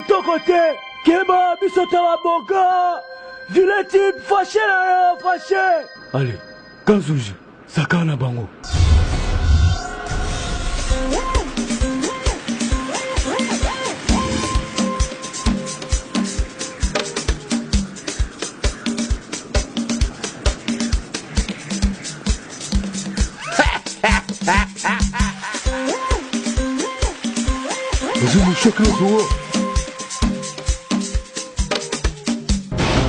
Kitoko te. Keba biso ta baboka. Vilain type, fâché na yo, fâché. Allez, Kanzuji, sakana na bango. Azwi moshak na zoa.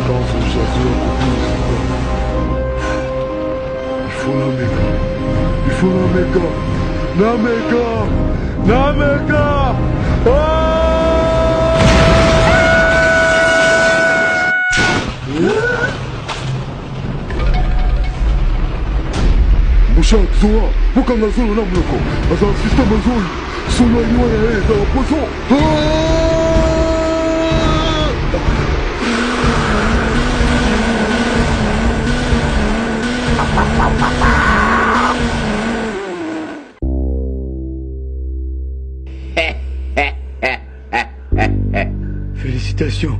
Kanzuji azoya kobimisa. Il faut nameka. Il faut nameka. Nameka. Nameka. Ah! Mushak zoa bokanga zolo na monoko azala systeme azoi solo ya liwa na ye ezala poison. Félicitations,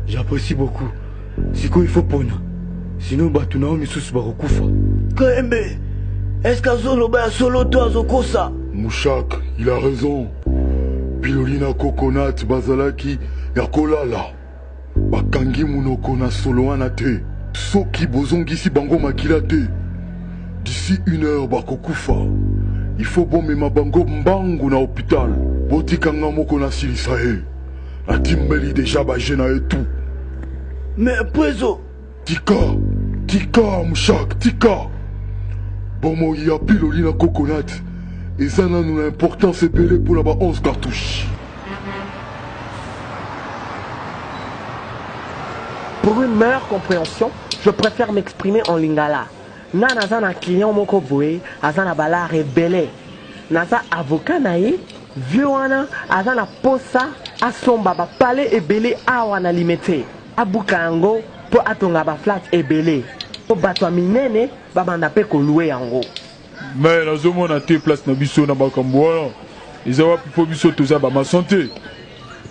j'apprécie beaucoup. Sikoyo il faut pona, sinon bato na yo misusu bakokufa. Kayembe, est-ce qu'azoloba ya solo to azokosa? Mushak, il a raison. Piloli na Coconut bazalaki ya kolala. Bakangi munoko na solo wana te. Soki bozongisi bango makila te, d'ici une heure bakokufa. Il faut bomema bango mbangu na hôpital. Botika nga moko nasilisa ye. Natimbeli deja ba jeux na ye tout. Mais prezo. Tika, tika Mushak, tika. Bomoi ya Piloli na Coconut eza nanu na importance ebele mpona ba 11 cartouches. Pour une meilleure comprehension, je préfère m'exprimer en lingala. Nga naza na client moko boye aza na ba lare ebele. Naza avocat na ye, vieux wana aza na posa asomba ba palais ebele awa na Limete. Abuka yango po atonga ba flat ebele po bato ya minene babanda pe ko louer yango. Mais nazomona te place na biso na makambo wana eza wapi po biso toza ba maçon te.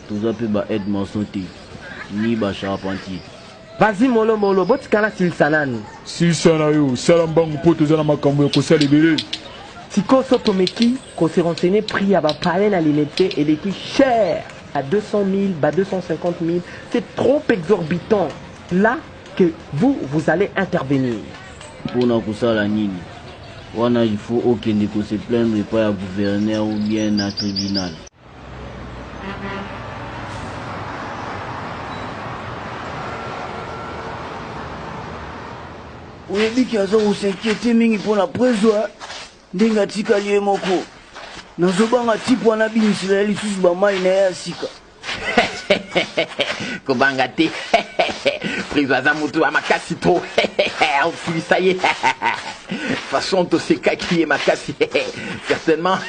Toza pe ba aide maçon te ni ba charpentier. Vas-y molo molo botika nasilisa nanu. Silisa na yo, sala mbangu po toza na makambo ya kosala ebele. Sikoyo soki tomeki ko se renseigner prix ya ba palais na Limete eleki cher ba 200.000 ba 250.000 c'est trop exorbitant là que vous vous allez intervenir. Pona kosala nini? Wana il faut okende ko se plaindre epai ya gouverneur ou bien na tribunal. Oyebi ke aza ko s'inquiéter mingi mpo na prezo hein? Ndenge atikali ye moko. Nazobanga type wana abimisela ye lisusu ba mayi na ye ya sika. Kobanga te Prezo aza mutu ya makasi trop aosilisa ye façon tosekaki ye makasi certainement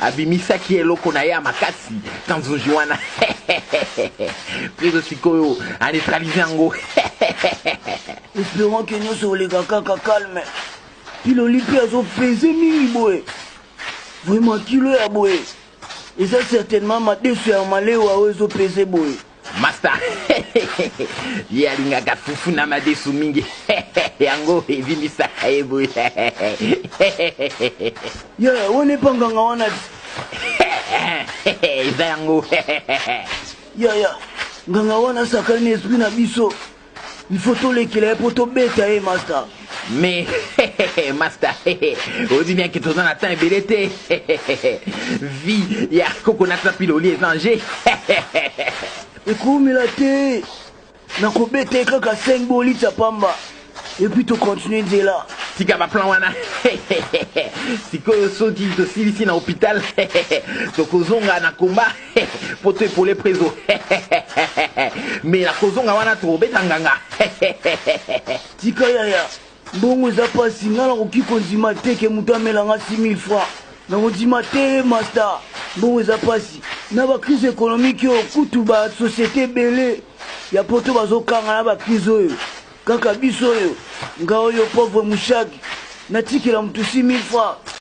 abimisaki eloko na ye ya makasi kanzunji wana Prezo sikoyo a neutralise yango. Espérons que nyonso oleka kaka calme. Piloli mpe azo pese mingi boye. Vraiment kilo ya boye. Eza certainement madesu ya malewa oyo ezo pese boye. Masta ye alingaka fufu na madesu mingi yango evimbisaka ye boye. Yeah, wana epa nganga wana ti. Eza yango. Yaya, nganga wana asakani na esprit na biso. Il faut tolekela ye mpo tobeta ye masta. Mais masta oyebi bien ke toza na temps ebele te. Vie ya coconut na piloli eza en jeu. Ekoumela te, nakobeta ye kaka 5 bolitsa pamba et puis to continuer nzela. Tika ba plan wana. Sikoyo soki tosilisi na hôpital tokozonga na combat po to epole prezo. Mais na kozonga wana tokobeta nganga. Tika yaya, mbongo eza pasi, nga nakoki kondima te ke moto amela nga 6000 francs. Nakondima te masta, mbongo eza pasi. Na ba crise économique oyo kutu ba société ebele ya poto bazokanga na ba crise oyo. Kaka biso oyo, nga oyo pauvre mushaki, natikela moto 6000 francs.